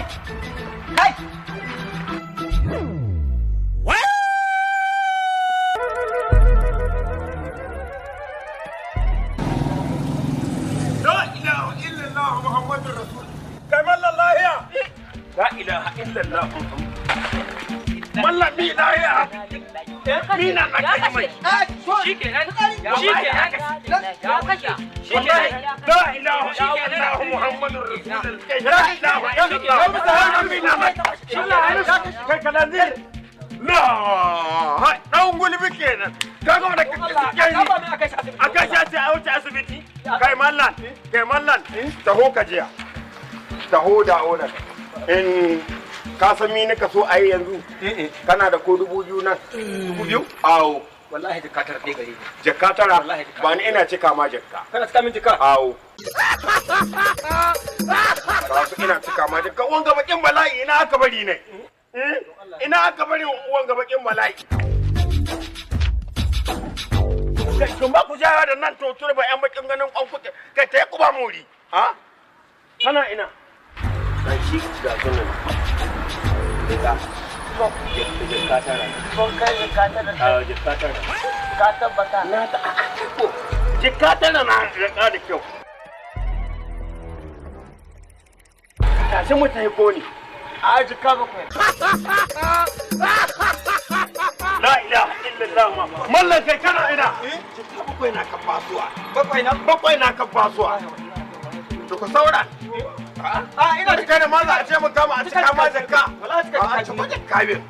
Kai, kai. La ilaha illallah Muhammadur Rasul. Kai mallan lahiya. La ilaha illallah. Mallan mi lahiya. Mi na na kai mai. Shikenan, shikenan, ya kashe. Wallahi la ilaha illallah Muhammadur Rasul. La ilaha illallah. Mi na na. Kai kalanzir. La, dan gulbi kenan. Kaga wanda kake ni. A kai shi a wuce asibiti. Kai mallan, kai mallan, taho ka jiya. Taho da oda. In ka san mi nika so ayi yanzu? Kana da ko 2000 nan? 2000? Awo. Wallahi jaka tara ɗaya gare ni. Jakka tara? Wallahi jaka. Ba ni ina cika ma jakka. Kana cika min jaka? Awo. Ka su ina cika ma jakka. Wanga bakin bala'i ina aka bari ne? Eh? Ina aka bari wanga bakin bala'i? Kun ba ku jawa da nan to turba yan bakin ganin kwan kuke kai ta ku ba muri. Ha? Kana ina? Dan shi ga sunan. Jaka. Jaka tara. Sun kai jaka tara? Ah, jaka tara. Ka tabbata? Na ta ko. Jaka tara na raka da kyau. Tashi mu tafi ko ne. A jaka bakwai. La ilaha illallah ma. Mallan kai kana ina? Jaka bakwai na kan basuwa. Bakwai na? Bakwai na kan basuwa. To ku saura. A ina Kai da ma za a ce mu kama a cika ma jakka. Wallahi cika A jaka. cika jakka bin.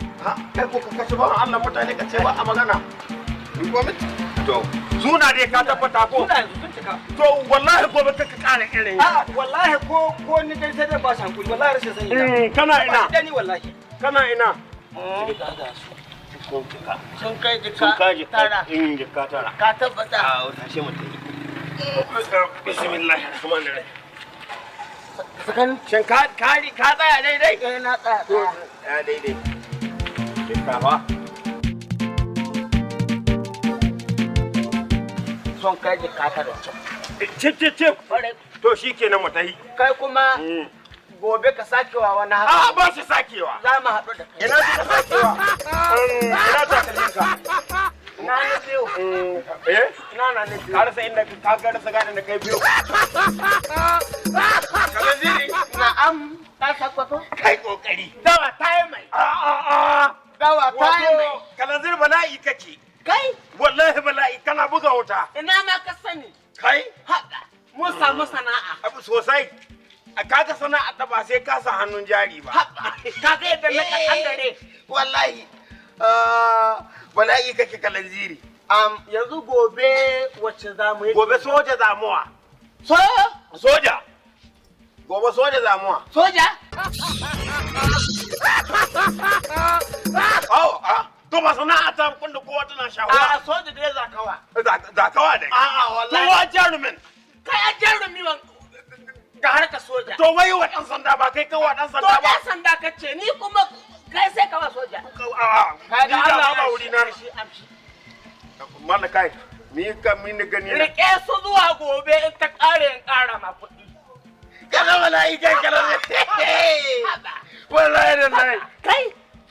Kai ko ka kashe ba Allah mutane ka ce ba a magana. To, suna dai ka tabbata ko? Suna yanzu sun cika. To wallahi gobe ka kara irin. A'a wallahi ko ni dai sai dai ba shi hankuri wallahi rashin sani na. Kana ina? Ba ni wallahi. Kana ina? Sun kai Sun kai jaka tara? Jaka tara. Ka tabbata? A tashi mu tafi. Bismillahir rahmanir rahim. Sakan. Shin ka ka ka tsaya daidai? Eh, na tsaya. To, ya daidai. Jaka Sun kai jaka tara cif. Cip cip cip. Kwarai. To shikenan mu tafi. Kai kuma gobe ka sakewa wani haka. A ba shi sakewa. Za mu haɗu da kai. Ina shi sakewa. Ina takalminka. Na ni biyu. Eh? Na na ni biyu. Ka rasa inda ka ga rasa gadin da kai biyu. Kalanziri. Na'am. Ka sakwato? Kai kokari. Dawa ta yi mai. A a a. Dawa ta yi mai. Wato kalanzir bala'i kake. Kai. Wallahi bala'i kana buga wuta. Ina ma ka sani. Kai Haɗa. Mun samu sana'a. Abu sosai. A kaga sana'a ta ba sai ka sa hannun jari ba. Haɓa. Ka ga yadda na kaɗan dare. Wallahi. Bala'i kake kalanziri. Yanzu gobe wacce za mu yi? Gobe soja zamuwa. So? Soja. Gobe soja zamuwa. Soja? Oh, ah. To ba sana'a ta kun da kowa tana shahuwa. A soja dai zakawa. Zakawa dai. A'a wallahi. Kowa jarumin. Kai a jarumi wan ga harka soja. To wai wa dan sanda ba kai kawa dan To sanda ba. dan sanda ka ce ni kuma kai sai ka wa soja. A'a, Ka ni da ba wuri na. Shi amshi. Malla kai, ni ka mini gani na. Rike su zuwa gobe in ta kare in kara ma kuɗi. Kana wallahi kai kana. Wallahi da nai. Kai.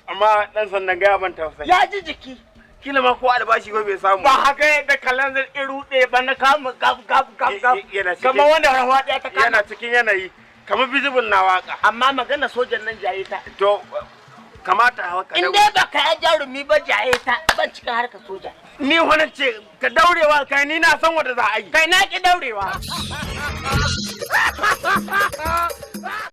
Amma dan sandan ga ban tausayi. Ya ji jiki. Kila ma ko albashi ba bai samu. Ba haka yadda kalanzir iruɗe ba na kama gab gab gab gab. Yana cikin Kamar wanda rawa ɗaya ta kama. Yana cikin yanayi kamar visible na waka. Amma magana sojan nan jaye ta. To kamata hawa ka In dai baka yi jarumi ba jaye ta ban cikin harkar soja. Ni wani ce ka daurewa kai ni na san wanda za a yi. Kai na ki daurewa.